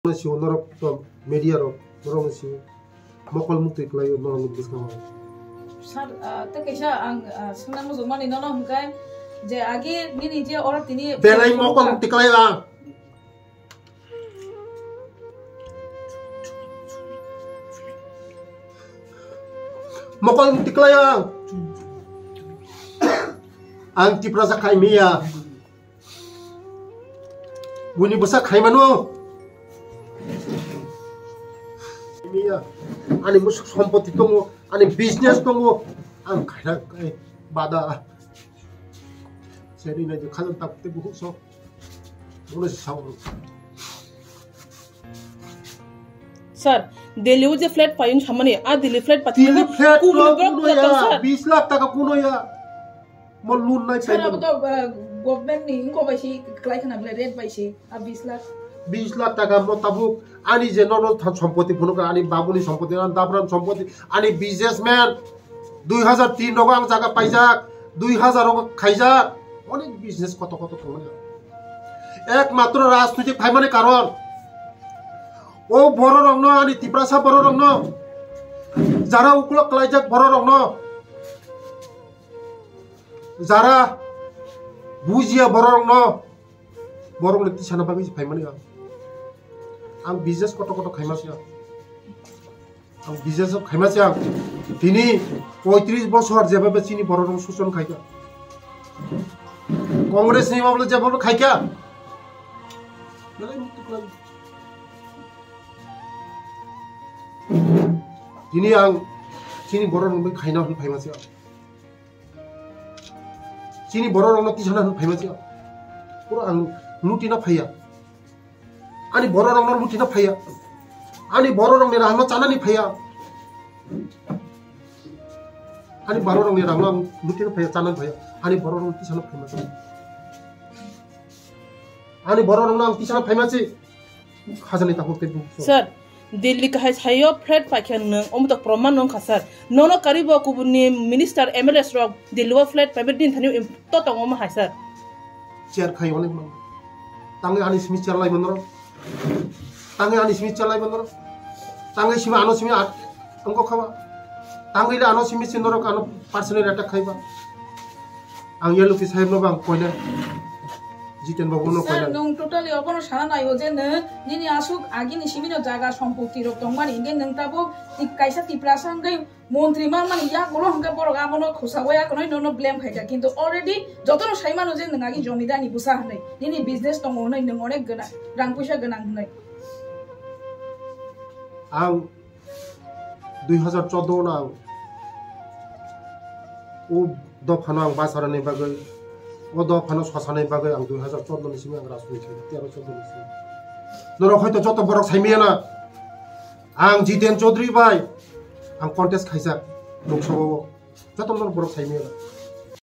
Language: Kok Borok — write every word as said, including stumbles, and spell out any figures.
Sio norok to media rok, norok sio mokol mukti kwlaio norok ni bwskango. Sir, ah, tei kaisa ang, ah, swngna muchungmani nono hwnkhe je agi nini je oro tini Belai mokol mukti kwlaio ang. Mokol mukti kwlaio ang. Ang Tiprasa khai miya. Buini bwsa khaimano. Miya, ani musuk sompoti tongo, ani business tongo, ang khaina kai bada. Seri na je khajan tak te buhuk so. Mona si sao. Sir, Delhi o je flat payung samani, a Delhi flat pati Delhi flat kubun lo borok kuno ya, sir. Bis lakh taka kuno ya. Mo loan nai Sir, pai abo mano. To, uh, government ni wngkok bai si, klai khana bwle rate bai si, a bis lakh. Bis lakh taka mo tabuk ani je nono tha-, sompoti phunukha, ani babuni sompoti, ani dabran sompoti, ani businessman. Dui hajar tin rogo ang jaga paijak, dui hajar rogo khaijak, onek business koto koto tongmani. Ekmatro rajnitik phaimani karon, o bororokno, ani Tiprasa bororokno, jara ukulok klaijak bororokno, jara bujiya bororokno, borokno tisana bagwi se phaimani ang. Ang business koto koto khaima se ang. Ang business khaima se ang. Tini poitris bosor jebabe chini bororok suson khaika. Congress ni mablo jebabe khaika. Belai mutuk lai. Tini ang chini bororok bai khaina hwn phaima se ang. Chini bororokno tisana hwn phaima se. Pura ang lutina phaiya. Ani bororokno lutina phaiya. Ani bororokni rangno chanani phaiya. Ani bororokni rangno ang lutina phaiya, chanani phaiya. Ani bororokno tisana phaima se. Ani bororokno ang tisana phaima se. Khajani takhuk tei bukhuk. Sir, Delhi kahai sayo flat paikha nwng, omo to proman wngkha, sir. Nono karibo kubunni minister, M L As rok Delhi o flat paibe din thani to tongo omo hai, sir. Chair khai onek man. Tangwi ani simi chair lai manro. Tangwi ani simi chair lai manro. Tangwi simi ano simi at, wngkok khaba. Tangwi le ano simi sinoro ano personal attack khaiba. Ang Yaluki sahib no bang koile. Jiten babu no Sir, koile. Nwng totally obono sana naiyo je nwng nini asuk agini simino jaga sompoti rok tongmani, hingke nwng tabuk ti-, kaisa Tiprasa hingke montri manmani yakulo hingke borok abono khosao yakunoi nono blame khaika. Kintu already jotono saimano je nwng agi jomidani bwsa hinoi, nini business tongo hinoi, nwng onek gwnang, rang puisa gwnang hinoi. Ang dui hajar chordo no ang o dophano ang bacharani bagwi, o dophano sosani bagwi ang dui hajar chordo ni simi ang rajniti, tero chordo ni simi. Norok hoito joto borok saimaya na, ang Jiten Chaudhary bai ang contest khaijak Lok Sabha o, joto norok borok saimaya na.